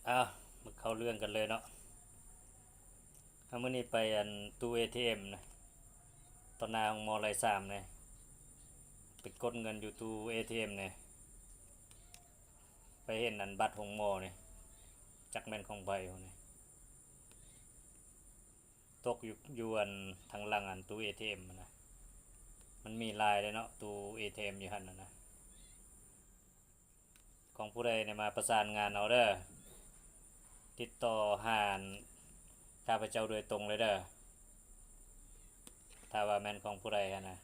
ອ້າວ ມາເຂົ້າເລື່ອງກັນເລີຍເນາະ. ເອົາ ມື້ນີ້ໄປອັນ ຕູ້ເອທີເອັມນະ ຕໍ່ໜ້າໂຮງໝໍໄລສາມນະ ໄປກົດເງິນຢູ່ຕູ້ເອທີເອັມນະ ໄປເຫັນອັນບັດໂຮງໝໍນີ້ ຈັກແມ່ນຂອງໃຜພຸ້ນນະ ຕົກຢູ່ ຢູ່ອັນທາງຫຼັງອັນຕູ້ເອທີເອັມນະ. ມັນມີຫຼາຍເດ້ເນາະ ຕູ້ເອທີເອັມຢູ່ຫັ້ນນະ. ຂອງຜູ້ໃດນີ້ມາປະສານງານເອົາເດີ ຕິດຕໍ່ຫາຂ້າພະເຈົ້າໂດຍຕົງເລີຍເດີ. ຖ້າວ່າແມ່ນຂອງຜູ້ໃດຫັ້ນນະ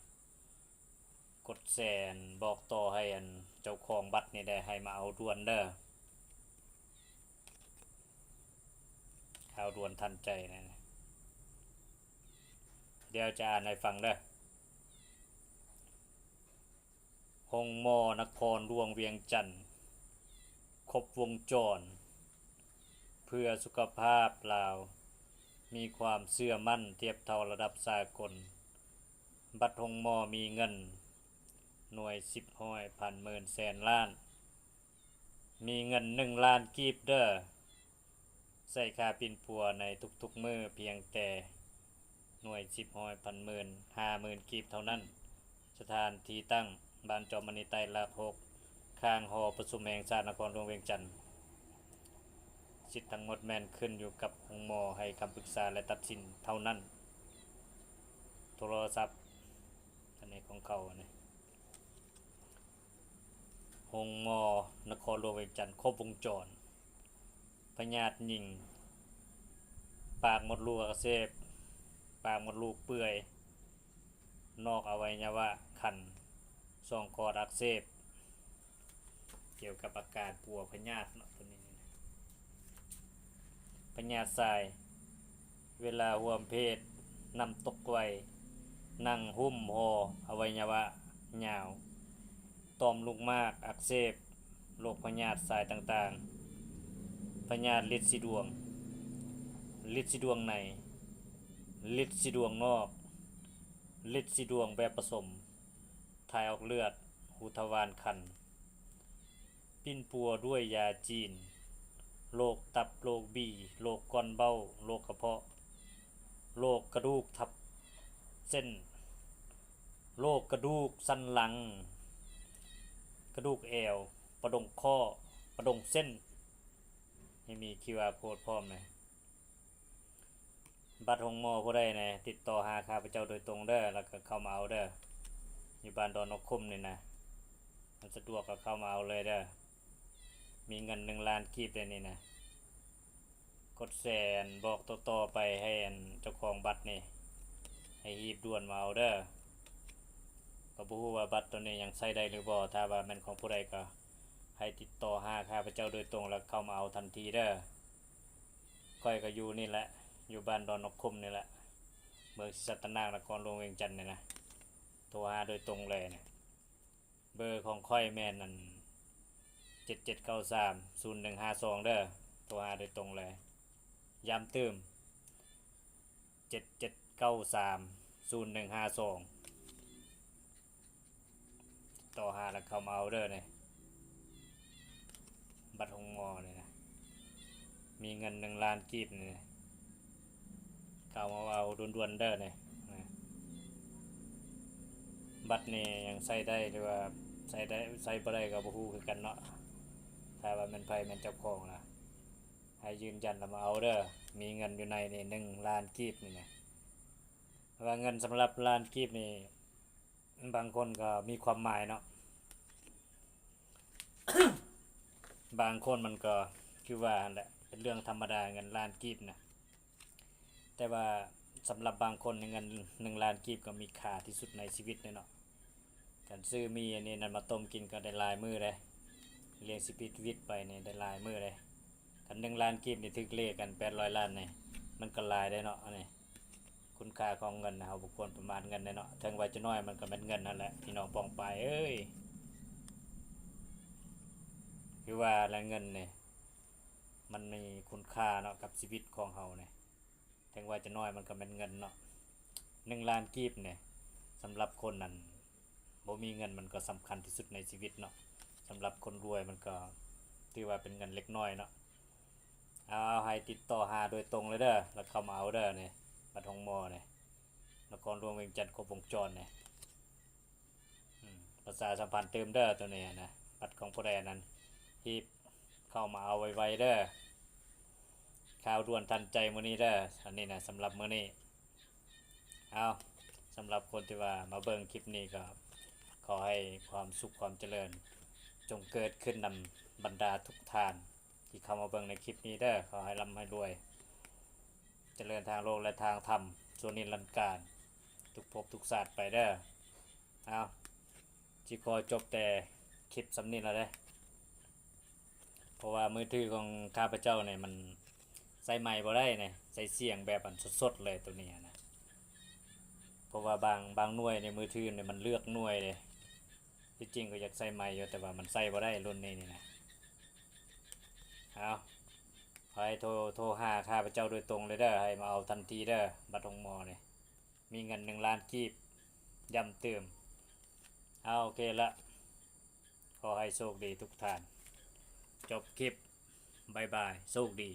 ກົດແຊນ ບອກຕໍ່ໃຫ້ອັນເຈົ້າຂອງບັດນີ້ໄດ້ ໃຫ້ມາເອົາດ່ວນເດີ ຂ່າວດ່ວນທັນໃຈນະ. ດຽວຈະອ່ານໃຫ້ຟັງເດີ. ໂຮງໝໍນະຄອນຫຼວງວຽງຈັນ ຄົບວົງຈອນ ເພື່ອສຸຂະພາບລາວ ມີຄວາມເຊື່ອໝັ້ນທຽບເທົ່າລະດັບສາກົນ. ບັດໂຮງໝໍມີເງິນ ໜ່ວຍ ສິບ ຮ້ອຍ ພັນ ໝື່ນ ແສນ ລ້ານ. ມີເງິນໜຶ່ງລ້ານກີບເດີ. ໃຊ້ຄ່າປິ່ນປົວໃນທຸກໆມື້ພຽງແຕ່ໜ່ວຍ ສິບ ຮ້ອຍ ພັນ ໝື່ນ ຫ້າໝື່ນກີບເທົ່ານັ້ນ. ສະຖານທີ່ຕັ້ງ ບ້ານຈອມມະນີໃຕ້ ຫຼັກຫົກ ຂ້າງຫໍປະຊຸມແຫ່ງຊາດນະຄອນຫຼວງວຽງຈັນ. ສິດທັງໝົດແມ່ນຂຶ້ນຢູ່ກັບໂຮງໝໍໃຫ້ຄຳປຶກສາ ແລະ ຕັດສິນເທົ່ານັ້ນ. ໂທລະສັບ ອັນນີ້ຂອງເຂົາ ອັນນີ້ ໂຮງໝໍນະຄອນຫຼວງວຽງຈັນ ຄົບວົງຈອນ. ພະຍາດຍິງ ປາກມົດລູກອັກເສບ, ປາກມົດລູກເປື່ອຍ, ນອກອະໄວຍະວະຄັນ, ຊ່ອງຄອດອັກເສບ. ກ່ຽວກັບອາການປົວພະຍາດເນາະ ໂຕນີ້. ພະຍາດຊາຍ ເວລາຮ່ວມເພດ ນ້ຳຕົກໄວ, ໜັງຫຸ້ມຫໍ່ ອະໄວຍະວະຍາວ, ຕ່ອມລູກໝາກອັກເສບ, ໂລກພະຍາດຊາຍຕ່າງໆ, ພະຍາດລິດສີດວງ, ລິດສີດວງໃນ, ລິດສີດວງນອກ, ລິດສີດວງແບບປະສົມ, ຖ່າຍອອກເລືອດ, ຮູທະວານຄັນ. ປິ່ນປົວດ້ວຍຢາຈີນ, ໂລກຕັບ, ໂລກບີ, ໂລກກ້ອນເບົ້າ, ໂລກກະເພາະ, ໂລກກະດູກທັບເສັ້ນ, ໂລກກະດູກສັນຫຼັງ, ກະດູກແອວ, ປະດົງຂໍ້, ປະດົງເສັ້ນ. ໃຫ້ມີຄິວອາໂຄດພ້ອມນະ. ບັດໂຮງໝໍຜູ້ໃດແນ່ ຕິດຕໍ່ຫາຂ້າພະເຈົ້າໂດຍຕົງເດີ ແລ້ວກໍເຂົ້າມາເອົາເດີ ຢູ່ບ້ານດອນນົກຂຸມນີ້ນະ ມັນສະດວກກໍເຂົ້າມາເອົາເລີຍເດີ. ມີເງິນໜຶ່ງລ້ານກີບເດ້ນີ້ນະ. ກົດແຊນບອກຕໍ່ໆໄປໃຫ້ອັນເຈົ້າຂອງບັດນີ້ ໃຫ້ຮີບດ່ວນມາເອົາເດີ. ກໍບໍ່ຮູ້ວ່າບັດໂຕນີ້ຍັງໃຊ້ໄດ້ຫຼືບໍ່, ຖ້າວ່າແມ່ນຂອງຜູ້ໃດກໍໃຫ້ຕິດຕໍ່ຫາຂ້າພະເຈົ້າໂດຍຕົງ ແລ້ວເຂົ້າມາເອົາທັນທີເດີ. ຂ້ອຍກໍຢູ່ນີ້ແຫຼະ ຢູ່ບ້ານດອນນົກຂຸມນີ້ແຫຼະ ເມືອງສີສັດຕະນາກ ນະຄອນຫຼວງວຽງຈັນນີ້ນະ. ໂທຫາໂດຍຕົງເລີຍນະ. ເບີຂອງຂ້ອຍແມ່ນອັນ ເຈັດເຈັດເກົ້າສາມ ສູນໜຶ່ງຫ້າສອງເດີ. ໂທຫາໂດຍຕົງເລີຍ. ຢ້ຳຕື່ມ ເຈັດເຈັດເກົ້າສາມ ສູນໜຶ່ງຫ້າສອງ. ຕໍ່ຫາແລ້ວເຂົ້າມາເອົາເດີນີ້ ບັດໂຮງໝໍນີ້ນະ. ມີເງິນໜຶ່ງລ້ານກີບນີ້ນະ ເຂົ້າມາເອົາດ່ວນໆເດີນີ້ນະ. ບັດນີ້ຍັງໃຊ້ໄດ້ ຫຼືວ່າໃຊ້ໄດ້ ໃຊ້ບໍ່ໄດ້ກໍບໍ່ຮູ້ຄືກັນເນາະ. ຖ້າວ່າແມ່ນໃຜແມ່ນເຈົ້າຂອງລະ ໃຫ້ຢືນຢັນລະມາເອົາເດີ. ມີເງິນຢູ່ໃນນີ້ໜຶ່ງລ້ານກີບນີ້ນະ. ວ່າເງິນສຳລັບລ້ານກີບນີ້ ບາງຄົນກໍມີຄວາມໝາຍເນາະ ບາງຄົນມັນກໍຄືວ່າຫັ້ນແຫຼະ ເປັນເລື່ອງທຳມະດາເງິນລ້ານກີບນະ. ແຕ່ວ່າສຳລັບບາງຄົນນີ້ ເງິນໜຶ່ງລ້ານກີບກໍມີຄ່າທີ່ສຸດໃນຊີວິດເລີຍເນາະ. ຄັນຊື້ໝີ່ອັນນີ້ນັ້ນມາຕົ້ມກິນກໍໄດ້ຫຼາຍມື້ເດ້ ລ້ຽງຊີວິດໄປນີ້ໄດ້ຫຼາຍມື້ເດ້. ຄັນໜຶ່ງລ້ານກີບນີ້ຖືກເລກກັນແປດຮ້ອຍລ້ານນີ້ ມັນກໍຫຼາຍເດ້ເນາະ. ອັນນີ້ຄຸນຄ່າຂອງເງິນ ເຮົາບໍ່ຄວນປະໝາດເງິນເດ້ເນາະ. ເຖິງວ່າຈະໜ້ອຍມັນກໍແມ່ນເງິນຫັ້ນແຫຼະ ພີ່ນ້ອງປ້ອງປາຍເອີຍ. ຄືວ່າແຫຼະ ເງິນນີ້ມັນມີຄຸນຄ່າເນາະກັບຊີວິດຂອງເຮົານີ້. ເຖິງວ່າຈະໜ້ອຍມັນກໍແມ່ນເງິນເນາະ. ໜຶ່ງລ້ານກີບນີ້ ສຳລັບຄົນນັ້ນບໍ່ມີເງິນ ມັນກໍສຳຄັນທີ່ສຸດໃນຊີວິດເນາະ. ສຳລັບຄົນລວຍມັນກໍຖືວ່າເປັນເງິນເລັກນ້ອຍເນາະ. ເອົາ ເອົາ ໃຫ້ຕິດຕໍ່ຫາໂດຍຕົງເລີຍເດີ ແລ້ວເຂົ້າມາເອົາເດີນີ້ ບັດໂຮງໝໍນີ້ ນະຄອນຫຼວງວຽງຈັນຄົບວົງຈອນນີ້. ອືມ ປະຊາສຳພັນຕື່ມເດີໂຕນີ້ນະ ບັດຂອງຜູ້ໃດອັນນັ້ນ ຮີບເຂົ້າມາເອົາໄວໆເດີ ຂ່າວດ່ວນທັນໃຈມື້ນີ້ເດີ. ອັນນີ້ນະ ສຳລັບມື້ນີ້ ເອົາ ສຳລັບຄົນທີ່ວ່າມາເບິ່ງຄລິບນີ້ ກໍຂໍໃຫ້ຄວາມສຸກຄວາມຈະເລີນ ຈົ່ງເກີດຂຶ້ນນຳບັນດາທຸກທ່ານທີ່ເຂົ້າມາເບິ່ງໃນຄລິບນີ້ເດີ. ຂໍໃຫ້ລ່ຳໃຫ້ລວຍ ຈະເລີນທາງໂລກ ແລະ ທາງທຳຊົ່ວນິລັນການ ທຸກພົບທຸກຊາດໄປເດີ. ເອົາ ຊິຂໍຈົບແຕ່ຄລິບສ່ຳນີ້ລະເດ້ ເພາະວ່າມືຖືຂອງຂ້າພະເຈົ້ານີ້ມັນໃຊ້ໄມບໍ່ໄດ້ນີ້ ໃຊ້ສຽງແບບອັນສົດໆເລີຍໂຕນີ້ນະ ເພາະວ່າບາງ ບາງໜ່ວຍໃນມືຖືນີ້ມັນເລືອກໜ່ວຍເດ້. ທີ່ຈິງກໍຢາກໃຊ້ໄມຢູ່ ແຕ່ວ່າມັນໃຊ້ບໍ່ໄດ້ລຸ້ນນີ້ນີ້ນະ. ເອົາ ໃຫ້ໂທ ໂທຫາຂ້າພະເຈົ້າໂດຍຕົງເລີຍເດີ ໃຫ້ມາເອົາທັນທີເດີ ບັດໂຮງໝໍນີ້ ມີເງິນໜຶ່ງລ້ານກີບ ຢ້ຳຕື່ມ. ເອົາ ໂອເຄລະ ຂໍໃຫ້ໂຊກດີທຸກທ່ານ. ຈົບຄລິບ ບາຍບາຍ ໂຊກດີ.